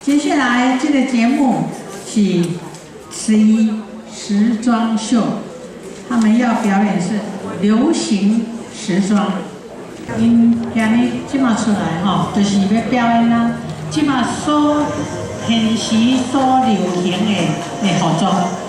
接下來這個節目是慈時裝秀，他們要表演是流行時裝。𪜶今日這馬出來吼，就是欲表演咱這馬所現時所流行的服裝。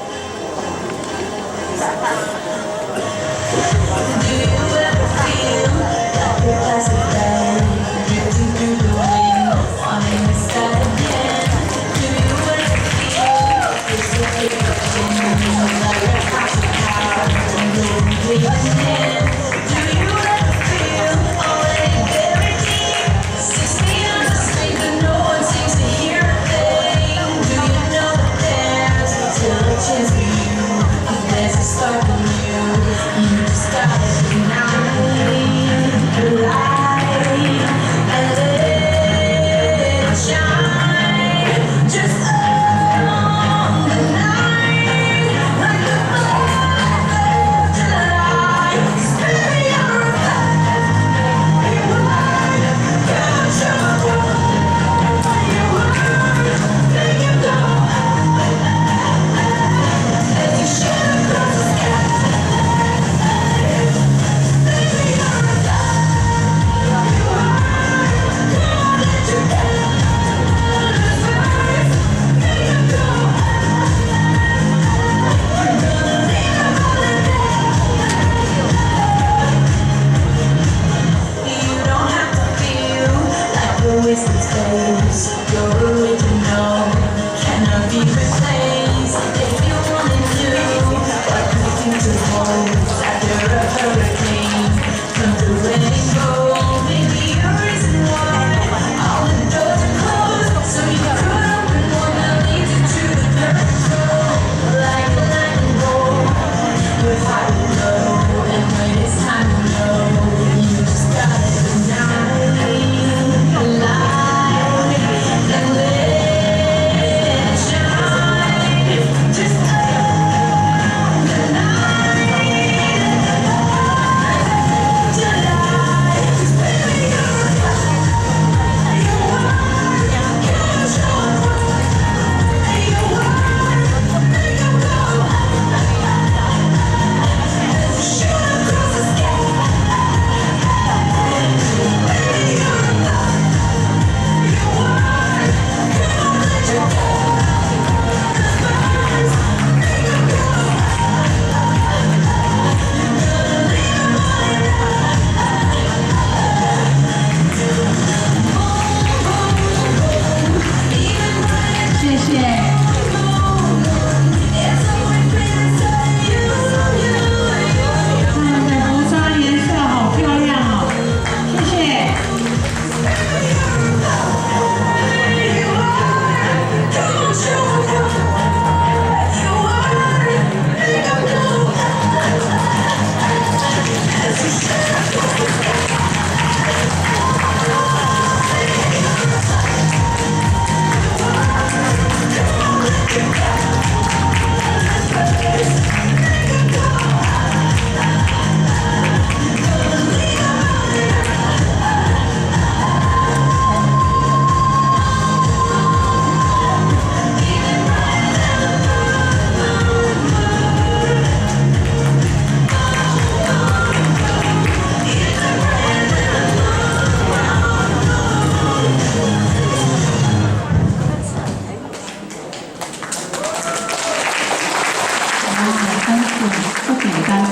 不簡單。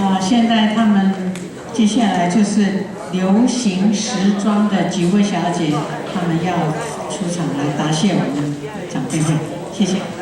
啊，現在他們接下來就是流行時裝的幾位小姐，他們要出場來答謝我們長輩會，謝謝。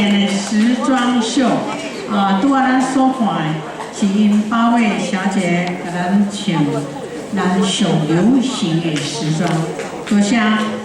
演的時裝秀，啊，拄仔咱所看的是𪜶八位小姐共咱穿咱上流行的時裝，多謝。